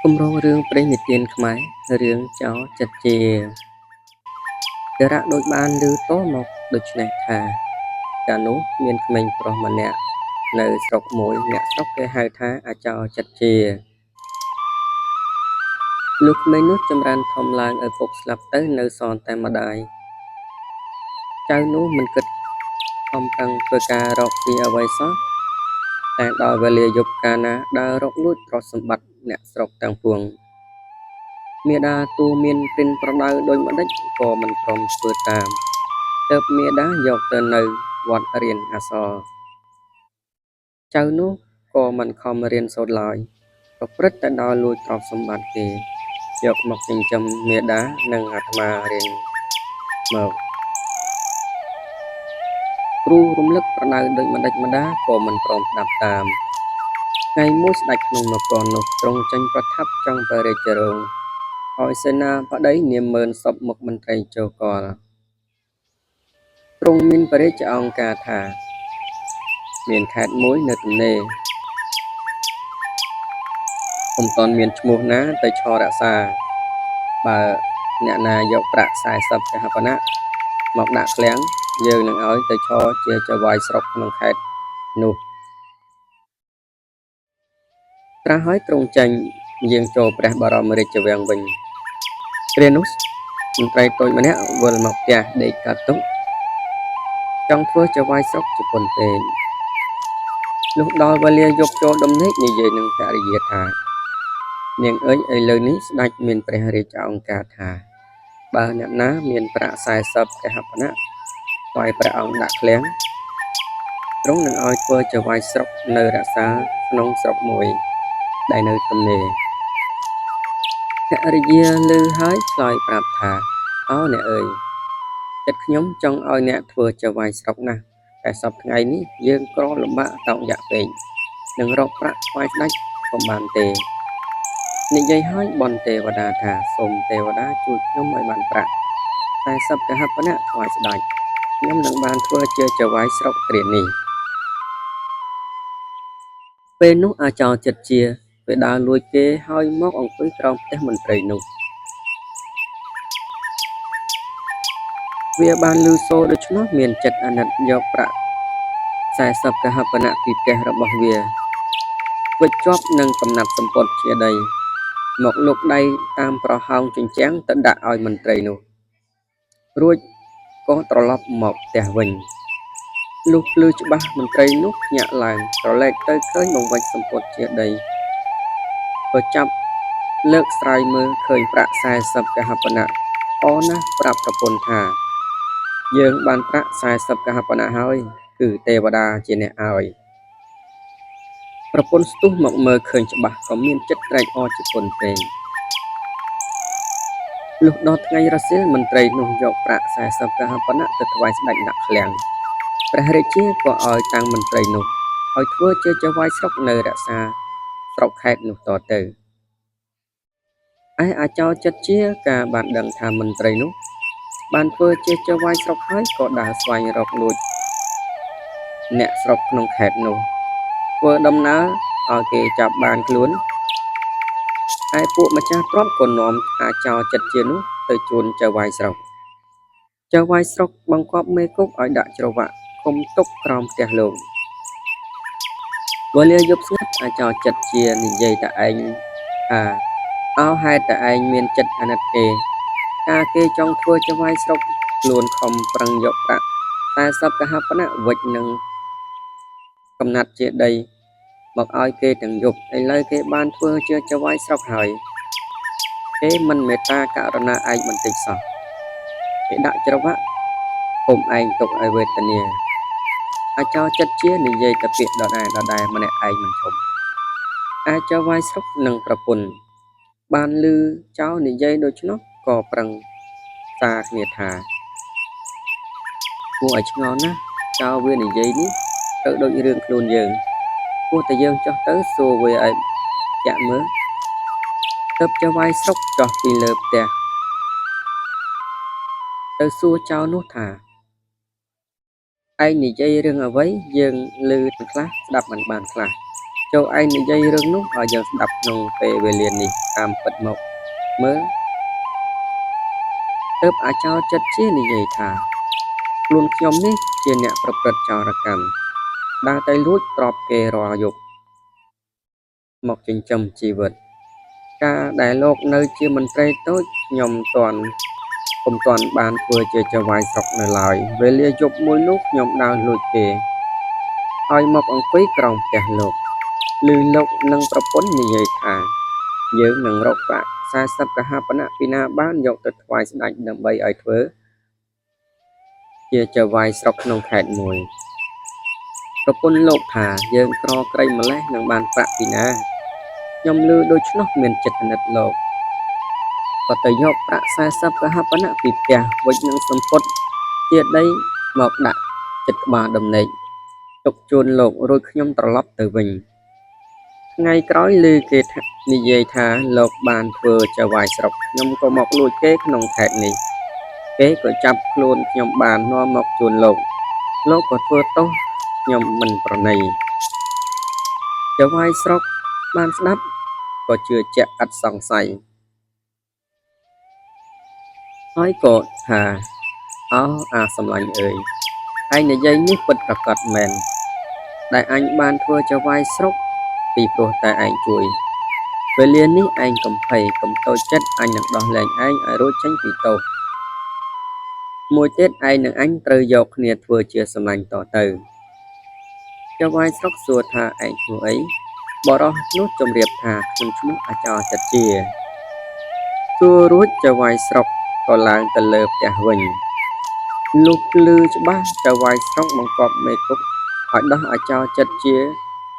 គម្រោងរឿងព្រេងនិទានខ្មែររឿងចោរចិត្តជាថេរៈដូចបានឮតមកដូច្នេះថា កាលនោះមានក្មេងប្រុសម្នាក់នៅស្រុកមួយអ្នកស្រុកគេហៅថាអាចោរចិត្តជា លុះក្មេងនោះចម្រើនធំឡើងឪពុកស្លាប់ទៅនៅសល់តែម្តាយ ចៅនោះមិនគិតខំប្រឹងធ្វើការរកស៊ីអ្វីសោះ តែដល់វេលាយប់កាលណាដើររកលួចទ្រព្យសម្បត្តិអ្នកស្រុកទាំងពួង មាតាទូមានព្រិនប្រដៅដូចម្តេចក៏មិនព្រមធ្វើតាម ទើបមាតាយកទៅនៅវត្តរៀនអក្សរ ចៅនោះក៏មិនខំរៀនសូត្រឡើយ ប្រព្រឹត្តតែដើរលួចទ្រព្យសម្បត្តិគេ យកមកចិញ្ចឹមមាតានិងអាត្មារៀងមក គ្រូរំលឹកប្រដៅដូចម្តេចម្តាក៏មិនព្រមស្តាប់តាម ថ្ងៃមួយស្តេចក្នុងនគរនោះទ្រង់ចេញប្រថាប់ចង់ព្រះរាជរោងឲ្យសេនាបតីនាម៉ឺនសព្វមុខមន្ត្រីចូលកល ទ្រង់មានព្រះរាជឱង្ការថា មានខេត្តមួយនៅទំនេរ ពុំទាន់មានឈ្មោះណាទៅឈររក្សា បើអ្នកណាយកប្រាក់ 40 កហាបណៈមកដាក់ឃ្លាំង យើងនឹងឲ្យទៅឈរជាចៅហ្វាយស្រុកក្នុងខេត្តនោះ ត្រាស់ហើយទ្រង់ចេញយាងចូលព្រះបរមរាជវាំងវិញ គ្រានោះមន្ត្រីតូចម្នាក់វិលមកផ្ទះដេកកាត់ទុកចង់ធ្វើចៅហ្វាយស្រុកជាពន់ពេក លុះដល់វេលាយប់ចូលដំណេកនិយាយនឹងភរិយាថា នាងអើយឥឡូវនេះស្តេចមានព្រះរាជឱង្ការថា បើអ្នកណាមានប្រាក់ 40 កហាបណៈថ្វាយព្រះអង្គដាក់ឃ្លាំង ទ្រង់នឹងឲ្យធ្វើចៅហ្វាយស្រុកនៅរក្សាក្នុងស្រុកមួយដែលនៅទំនេរ ភរិយាឮហើយឆ្លើយប្រាប់ថា ឱអ្នកអើយ ចិត្តខ្ញុំចង់ឲ្យអ្នកធ្វើចៅហ្វាយស្រុកណាស់ តែសព្វថ្ងៃនេះយើងក្រលំបាកតោកយ៉ាក់ពេក នឹងរកប្រាក់ថ្វាយស្តេចពុំបានទេ និយាយហើយបន់ទេវតាថាសូមទេវតាជួយខ្ញុំឲ្យបានប្រាក់ 40 កហាបណៈថ្វាយស្តេច ខ្ញុំនឹងបានធ្វើជាចៅហ្វាយស្រុកគ្រានេះ ពេលនោះអាចោរចិត្តជាវាដើរលួចគេហើយមកអង្គុយក្រោមផ្ទះមន្ត្រីនោះ វាបានឮសូរដូច្នោះមានចិត្តអាណិតយកប្រាក់ 40 កហាបណៈពីផ្ទះរបស់វា វេចជាប់នឹងកំណាត់សំពត់ជាដី មកលូកដៃតាមប្រហោងជញ្ជាំងទៅដាក់ឲ្យមន្ត្រីនោះ រួចក៏ត្រឡប់មកផ្ទះវិញ លុះភ្លឺច្បាស់មន្ត្រីនោះភ្ញាក់ឡើងក្រឡេកទៅឃើញបង្វេចសំពត់ជាដី ក៏ចាប់លើកស្រាយមើលឃើញប្រាក់ 40 កហាបណៈអរណាស់ប្រាប់ប្រពន្ធថា យើងបានប្រាក់ 40 កហាបណៈហើយ គឺទេវតាជាអ្នកឲ្យ ប្រពន្ធស្ទុះមកមើលឃើញច្បាស់ក៏មានចិត្តត្រេកអរជាពន់ពេក លុះដល់ថ្ងៃរសៀលមន្ត្រីនោះយកប្រាក់ 40 កហាបណៈទៅថ្វាយស្តេចដាក់ឃ្លាំង ព្រះរាជាក៏ឲ្យតាំងមន្ត្រីនោះឲ្យធ្វើជាចៅហ្វាយស្រុកនៅរក្សាស្រុកខេត្តនោះតទៅ ឯអាចោរចិត្តជាការបានដឹងថាមន្ត្រីនោះបានធ្វើជាចៅហ្វាយស្រុកហើយក៏ដើរស្វែងរកលួចអ្នកស្រុកក្នុងខេត្តនោះ ធ្វើដំណើរឲ្យគេចាប់បានខ្លួន ឯពួកម្ចាស់ទ្រព្យក៏នាំអាចោរចិត្តជានោះទៅជូនចៅហ្វាយស្រុក ចៅហ្វាយស្រុកបង្គាប់មេគុកឲ្យដាក់ច្រវាក់ឃុំទុកក្រោមផ្ទះលោក វេលាយប់ស្ងាត់អាចោរចិត្តជានិយាយតែឯងថា ឱហេតុតែឯងមានចិត្តអាណិតគេ កាលគេចង់ធ្វើចៅហ្វាយស្រុកខ្លួនខំប្រឹងយកប្រាក់ 40 កហាបណៈវេចនឹងកំណាត់ជាដីមកឲ្យគេទាំងយប់ ឥឡូវគេបានធ្វើជាចៅហ្វាយស្រុកហើយ គេមិនមេត្តាករុណាឯងបន្តិចសោះ គេដាក់ច្រវាក់ឃុំឯងទុកឲ្យវេទនា អាចោរចិត្តជានិយាយតែពាក្យដដែលៗម្នាក់ឯងមិនឈប់ ឯចៅហ្វាយស្រុកនិងប្រពន្ធបានឮចោរនិយាយដូច្នោះក៏ប្រឹងសារគ្នាថា គួរឲ្យឆ្ងល់ណាស់ចោរវានិយាយនេះត្រូវដូចរឿងខ្លួនយើង គួរតែយើងចុះទៅសួរវាឲ្យជាក់មើល ទើបចៅហ្វាយស្រុកចុះពីលើផ្ទះទៅសួរចោរនោះថា ឯងនិយាយរឿងអ្វីយើងឮខ្លះស្តាប់មិនបានខ្លះ ចូរឯងនិយាយរឿងនោះឲ្យយើងស្តាប់ក្នុងពេលវេលានេះតាមពិតមកមើល៍ ទើបអាចោរចិត្តជានិយាយថា ខ្លួនខ្ញុំនេះជាអ្នកប្រព្រឹត្តចោរកម្ម ដើរតែលួចទ្រព្យគេរាល់យប់មកចិញ្ចឹមជីវិត កាលដែលលោកនៅជាមន្ត្រីតូចខ្ញុំទាន់ពុំទាន់បានធ្វើជាចៅហ្វាយស្រុកនៅឡើយ វេលាយប់មួយនោះខ្ញុំដើរលួចគេ ហើយមកអង្គុយក្រោមផ្ទះលោក ឮលោកនិងប្រពន្ធនិយាយថា យើងនឹងរកប្រាក់ ៤០ កហាបនៈពីណាបានយកទៅថ្វាយស្តេចដើម្បីឲ្យធ្វើ ជាចៅហ្វាយស្រុកក្នុងខេត្តមួយ ប្រពន្ធលោកថា យើងក្រក្រីម្ល៉េះនឹងបានប្រាក់ពីណា ខ្ញុំឮដូច្នោះមានចិត្តអាណិតលោក ក៏ទៅយកប្រាក់ ៤០ កហាបនៈពីផ្ទះវេចនឹងសំពត់ជាដីមកដាក់ជិតក្បាលដំណេកទុកជូនលោករួចខ្ញុំត្រឡប់ទៅវិញ ថ្ងៃក្រោយឮគេនិយាយថាលោកបានធ្វើចៅហ្វាយស្រុកខ្ញុំក៏មកលួចគេក្នុងខេត្តនេះ គេក៏ចាប់ខ្លួនខ្ញុំបាននាំមកជូនលោក លោកក៏ធ្វើទោសខ្ញុំមិនប្រណី ចៅហ្វាយស្រុកបានស្តាប់ក៏ជឿជាក់ឥតសង្ស័យ ហើយក៏ថា ឱអាសម្លាញ់អើយ ឯងនិយាយនេះពិតប្រាកដមែន ដែលអញបានធ្វើចៅហ្វាយស្រុកពីព្រោះតែឯងជួយ វេលានេះឯងកុំភ័យកុំតូចចិត្តអញនឹងដោះលែងឯងឲ្យរួចចេញពីទោស មួយទៀតឯងនិងអញត្រូវយកគ្នាធ្វើជាសម្លាញ់តទៅ ចៅហ្វាយស្រុកសួរថាឯងឈ្មោះអី បុរសនោះជម្រាបថាខ្ញុំឈ្មោះអាចោរចិត្តជា សួររួចចៅហ្វាយស្រុកក៏ឡើងទៅលើផ្ទះវិញ លុះភ្លឺច្បាស់ចៅហ្វាយស្រុកបង្គាប់មេគុកឲ្យដោះអាចោរចិត្តជា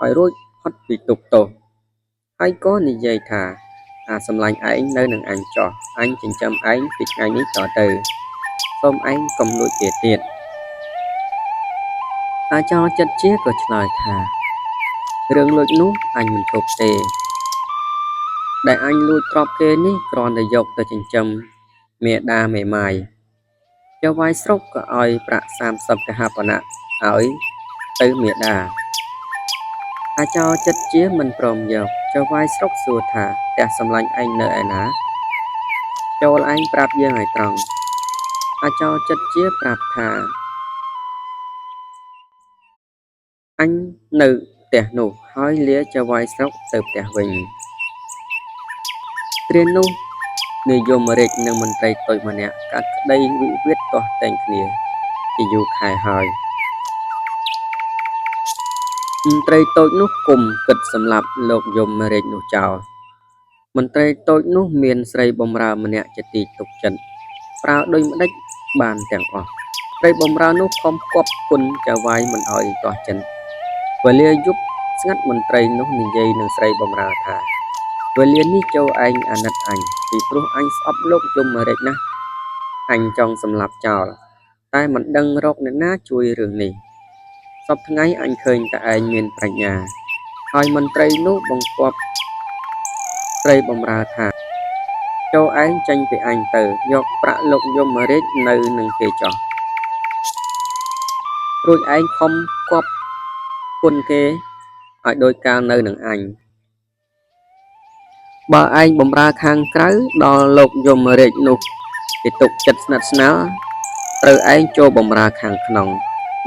ឲ្យរួចផុតពីទុក្ខទោស ហើយក៏និយាយថាអាសម្លាញ់ឯងនៅនឹងអញចុះ អញចិញ្ចឹមឯងពីថ្ងៃនេះតទៅ សូមឯងកុំលួចគេទៀត អាចោរចិត្តជាក៏ឆ្លើយថា រឿងលួចនោះអញមិនឈប់ទេ ដែលអញលួចទ្រព្យគេនេះគ្រាន់តែយកទៅចិញ្ចឹមមាតាមេម៉ាយ ចៅហ្វាយស្រុកក៏ឲ្យប្រាក់ ៣០ កហាបនៈឲ្យទៅមាតា អាចោរចិត្តជាមិនព្រមយក ចៅហ្វាយស្រុកសួរថាផ្ទះសម្លាញ់ឯងនៅឯណា ចូលឯងប្រាប់យើងឲ្យត្រង់ អាចោរចិត្តជាប្រាប់ថា អញនៅផ្ទះនោះ ហើយលាចៅហ្វាយស្រុកទៅផ្ទះវិញ គ្រានោះនាយមរាជនិងមន្ត្រីតូចម្នាក់កើតក្តីវិវាទទាស់ទែងគ្នាជាយូរខែហើយ មន្ត្រីតូចនោះគុំគិតសម្លាប់លោកយមរាជនោះចោល មន្ត្រីតូចនោះមានស្រីបម្រើម្នាក់ជាទីទុកចិត្ត ប្រើដូចម្តេចបានទាំងអស់ ស្រីបម្រើនោះខំគាប់គុណចៅហ្វាយមិនឲ្យទាស់ចិត្ត វេលាយប់ស្ងាត់មន្ត្រីនោះនិយាយនឹងស្រីបម្រើថា វេលានេះចូរឯងអាណិតអញ ពីព្រោះអញស្អប់លោកយមរាជណាស់ អញចង់សម្លាប់ចោល តែមិនដឹងរកអ្នកណាជួយរឿងនេះ សព្វថ្ងៃអញឃើញតែឯងមានប្រាជ្ញា ហើយមន្ត្រីនោះបង្គាប់ស្រីបម្រើថា ចូរឯងចេញពីអញទៅ យកប្រាក់លោកយមរាជនៅនឹងគេចុះ រួចឯងខំគាប់គុណគេឲ្យដូចកាលនៅនឹងអញ បើឯងបម្រើខាងក្រៅដល់លោកយមរាជនោះគេទុកចិត្តស្និទ្ធស្នាល ត្រូវឯងចូលបម្រើខាងក្នុង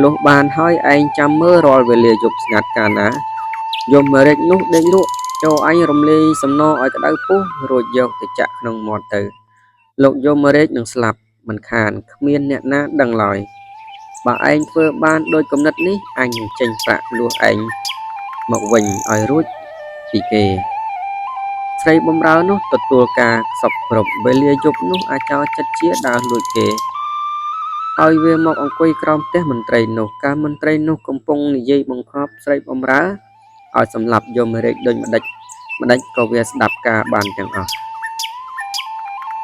លុះបានហើយឯងចាំមើលរាល់វេលាយប់ស្ងាត់កាលណាយមរាជនោះដេកលក់ ចូរឯងរំលាយសំណឲ្យក្តៅពុះរួចយកទៅចាក់ក្នុងមាត់ទៅ លោកយមរាជនឹងស្លាប់មិនខានគ្មានអ្នកណាដឹងឡើយ បើឯងធ្វើបានដូចគំនិតនេះអញនឹងចេញប្រាក់លោះឯងមកវិញឲ្យរួចពីគេ ស្រីបម្រើនោះទទួលការសព្វគ្រប់ វេលាយប់នោះអាចោរចិត្តជាដើរលួចគេ ហើយវាមកអង្គុយក្រោមផ្ទះមន្ត្រីនោះ កាលមន្ត្រីនោះកំពុងនិយាយបង្ខំស្រីបម្រើឲ្យសម្លាប់យមរាជដូចម្តេចៗក៏វាស្តាប់ការបានទាំងអស់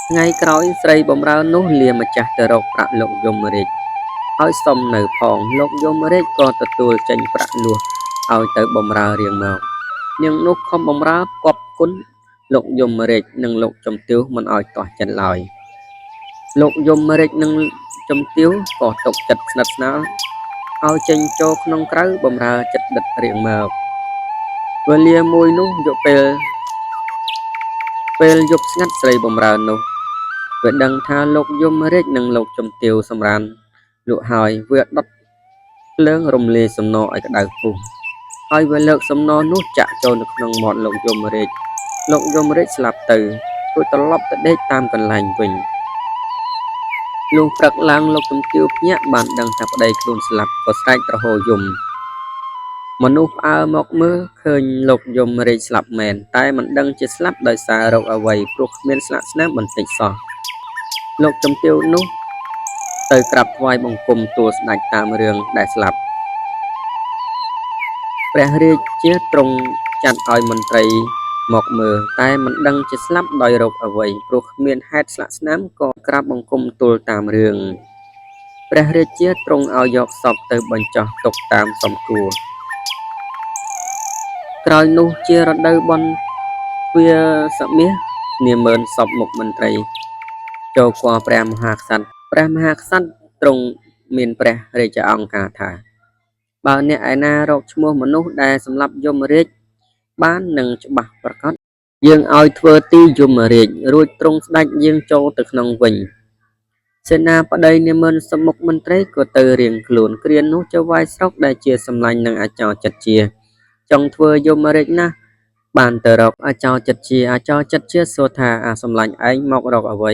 ថ្ងៃក្រោយស្រីបម្រើនោះលាម្ចាស់ទៅរកប្រាក់លោកយមរាជ ហើយសុំនៅផង លោកយមរាជក៏ទទួលចេញប្រាក់លោះឲ្យទៅបម្រើរៀងមក នាងនោះខំបម្រើគាប់គុណលោកយមរាជនិងលោកជំទាវមិនឲ្យទាស់ចិត្តឡើយ លោកយមរាជនិងជំទាវក៏ទុកចិត្តស្និទ្ធស្នាលឲ្យចេញចូលក្នុងក្រៅបម្រើចិត្តដិតរៀងមក។ វេលាមួយនោះយប់ពេលពេលយប់ស្ងាត់ស្រីបំរើនោះវាដឹងថាលោកយមរាជនិងលោកជំទាវសម្រានលក់ហើយវាដុតភ្លើងរំលាយសំណឲ្យក្តៅពុះហើយវាលើកសំណនោះចាក់ចូលនៅក្នុងមាត់លោកយមរាជលោកយមរាជស្លាប់ទៅរួចត្រឡប់ទៅដេកតាមកន្លែងវិញលុះព្រឹកឡើងលោកជំទាវភ្ញាក់បានដឹងថាប្តីខ្លួនស្លាប់ក៏ស្រែកទ្រហោយំមនុស្សផ្អើលមកមើលឃើញលោកយមរាជស្លាប់មែនតែមិនដឹងជាស្លាប់ដោយសាររោគអ្វីព្រោះគ្មានស្លាកស្នាមបន្តិចសោះលោកជំទាវនោះទៅក្រាបថ្វាយបង្គំទូលស្ដេចតាមរឿងដែលស្លាប់ព្រះរាជាទ្រង់ចាត់ឲ្យមន្ត្រីមកមើលតែមិនដឹងជាស្លាប់ដោយរោគអ្វីព្រោះគ្មានហេតុស្លាកស្នាមក៏ក្រាបបង្គំទូលតាមរឿងព្រះរាជាទ្រង់ឲ្យយកសពទៅបញ្ចុះទុកតាមសំគួរក្រោយនោះជារដូវបុណ្យទ្វាសមាសនាម៉ឺនសពមុខមន្ត្រីចូលគាល់ព្រះមហាក្សត្រព្រះមហាក្សត្រទ្រង់មានព្រះរាជអង្គការថាបើអ្នកឯណារកឈ្មោះមនុស្សដែលសម្លាប់យមរាជបាននឹងច្បាស់ប្រាកដយើងឲ្យធ្វើទីយមរាជរួចទ្រង់ស្ដេចយាងចូលទៅក្នុងវិញសេនាបតីនាម៉ឺនសមុខមន្ត្រីក៏ទៅរៀងខ្លួនគ្រានោះចៅហ្វាយស្រុកដែលជាសម្លាញ់នឹងអាចោចិត្តជាចង់ធ្វើយមរាជណាស់បានទៅរកអាចោចិត្តជាអាចោចិត្តជាសួរថាអាសម្លាញ់ឯងមករកអ្វី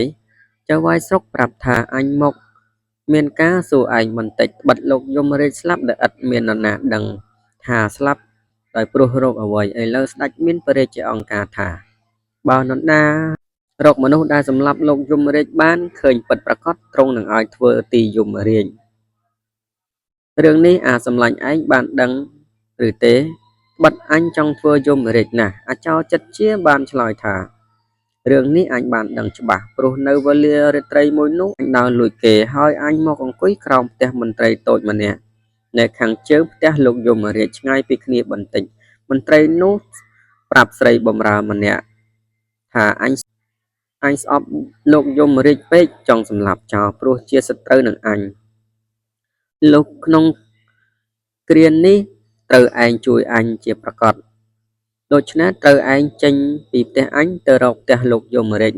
ចៅហ្វាយស្រុកប្រាប់ថាអញមកមានការសួរឯងបន្តិចត្បិតលោកយមរាជស្លាប់ដោយឥតមាននរណាដឹងថាស្លាប់ដោយព្រោះរោគអ្វីឥឡូវស្ដេចមានព្រះរាជអង្គការថាបើនរណារកមនុស្សដែលសម្លាប់លោកយមរាជបានឃើញពិតប្រាកដទ្រង់នឹងឲ្យធ្វើទីយមរាជរឿងនេះអាសម្លាញ់ឯងបានដឹងឬទេត្បិតអញចង់ធ្វើយមរាជណាស់អាចោចិត្តជាបានឆ្លើយថារឿងនេះអញបានដឹងច្បាស់ព្រោះនៅវេលារាត្រីមួយនោះអញដើរលួចគេហើយអញមកអង្គុយក្រោមផ្ទះមន្ត្រីតូចម្នាក់នៅខាងជើងផ្ទះលោកយមរាជឆ្ងាយពីគ្នាបន្តិចមន្ត្រីនោះប្រាប់ស្រីបម្រើម្នាក់ថាអញស្អប់លោកយមរាជពេកចង់សម្លាប់ចោលព្រោះជាសត្រូវនឹងអញលុះក្នុងគ្រានេះត្រូវឯងជួយអញជាប្រាកដដូច្នេះត្រូវឯងចេញពីផ្ទះអញទៅរកផ្ទះលោកយមរាជ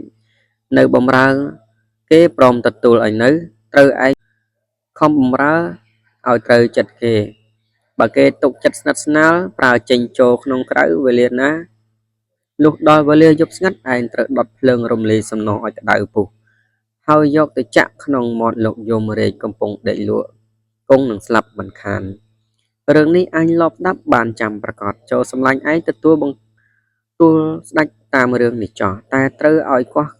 នៅបម្រើគេព្រមទទួលឲ្យនៅត្រូវឯងខំបម្រើឲ្យត្រូវចិត្តគេបើគេទុកចិត្តស្និទ្ធស្នាលប្រើចេញចូលក្នុងក្រៅវេលាណាលុះដល់វេលាយប់ស្ងាត់ឯងត្រូវដុតភ្លើងរំលាយសំណឲ្យក្តៅពុះហើយយកទៅចាក់ក្នុងមាត់លោកយមរាជកំពុងដេកលក់គង់នឹងស្លាប់មិនខានរឿងនេះអញលបដាប់បានចាំប្រកាសចូលសម្លាញ់ឯងទទួលបង្គទូលស្ដេចតាមរឿងនេះចោះតែត្រូវឲ្យគាស់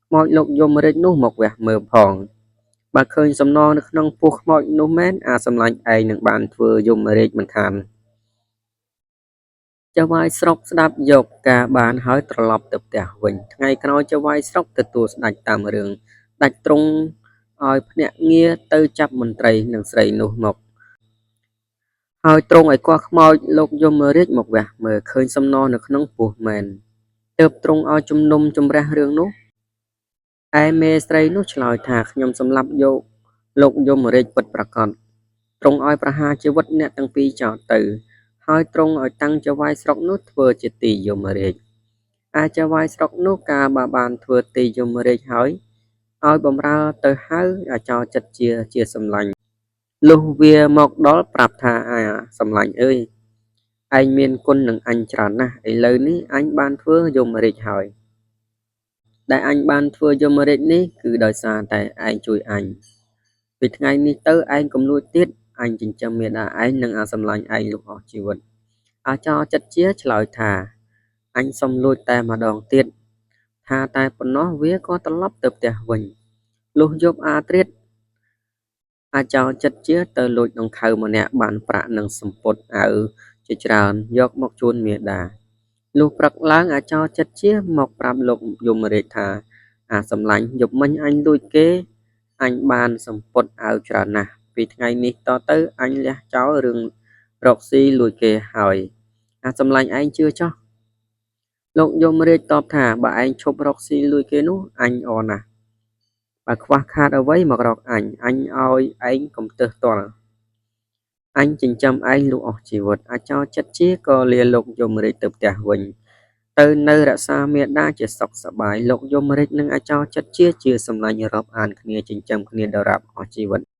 ខ្មោចលោកយមរាជនោះមកវះមើលផងបើឃើញសំណនៅក្នុងពោះខ្មោចនោះមែនអាសម្លាញ់ឯងនឹងបានធ្វើយមរាជមិនខានចៅហ្វាយស្រុកស្ដាប់យកការបានហើយត្រឡប់ទៅផ្ទះវិញថ្ងៃក្រោយចៅហ្វាយស្រុកទទួលស្ដេចតាមរឿងដាច់ទ្រង់ឲ្យភ្នាក់ងារទៅចាប់មន្ត្រីនិងស្រីនោះមកហើយទ្រង់ឲ្យគាស់ខ្មោចលោកយមរាជមកវះមើលឃើញសំណនៅក្នុងពោះមែនទើបទ្រង់ឲ្យជំនុំជម្រះរឿងនោះឯមេស្រីនោះឆ្លើយថាខ្ញុំសម្លាប់យកលោកយមរាជពិតប្រាកដទ្រង់ឲ្យប្រហារជីវិតអ្នកទាំងពីរចោលទៅហើយទ្រង់ឲ្យតាំងចៅហ្វាយស្រុកនោះធ្វើជាទីយមរាជឯចៅហ្វាយស្រុកនោះកាលបើបានធ្វើទីយមរាជហើយឲ្យបម្រើទៅហៅអាចោចិត្តជាសម្លាញ់លុះវាមកដល់ប្រាប់ថាអាសម្លាញ់អើយឯងមានគុណនឹងអញច្រើនណាស់ឥឡូវនេះអញបានធ្វើយមរាជហើយដែលអញបានធ្វើយមរាជនេះគឺដោយសារតែឯងជួយអញពីថ្ងៃនេះទៅឯងកុំលួចទៀតអញចិញ្ចឹមមាតាឯងនិងអាសម្លាញ់ឯងលុះអស់ជីវិតអាចោចិត្តជាឆ្លើយថាអញសុំលួចតែម្ដងទៀតថាតែប៉ុណ្ណោះវាក៏ត្រឡប់ទៅផ្ទះវិញលុះយប់អាត្រៀតអាចោចិត្តជាទៅលួចដង្ខៅម្នាក់បានប្រាក់និងសំពត់អាវជាច្រើនយកមកជូនមាតាលុះព្រឹកឡើងអាចោចិត្តជាមកប្រាប់លោកយមរាជថាអាសម្លាញ់យប់មិញអញលួចគេអញបានសំពត់អាវច្រើនណាស់ពីថ្ងៃនេះតទៅអញលះចោលរឿងរកស៊ីលួចគេហើយអាសម្លាញ់ឯងជឿចោះលោកយមរាជតបថាបើឯងឈប់រកស៊ីលួចគេនោះអញអរណាស់បើខ្វះខាតអ្វីមករកអញអញឲ្យឯងកុំទើសទាល់ អញចិញ្ចឹមឯងលុះអស់ជីវិត អាចោចិត្តជាក៏លាលោកយមរាជទៅផ្ទះវិញ ទៅនៅរក្សាមាតាជាសុខសប្បាយ លោកយមរាជនិងអាចោចិត្តជាជាសម្លាញ់រាប់អានគ្នាចិញ្ចឹមគ្នាដរាបអស់ជីវិត។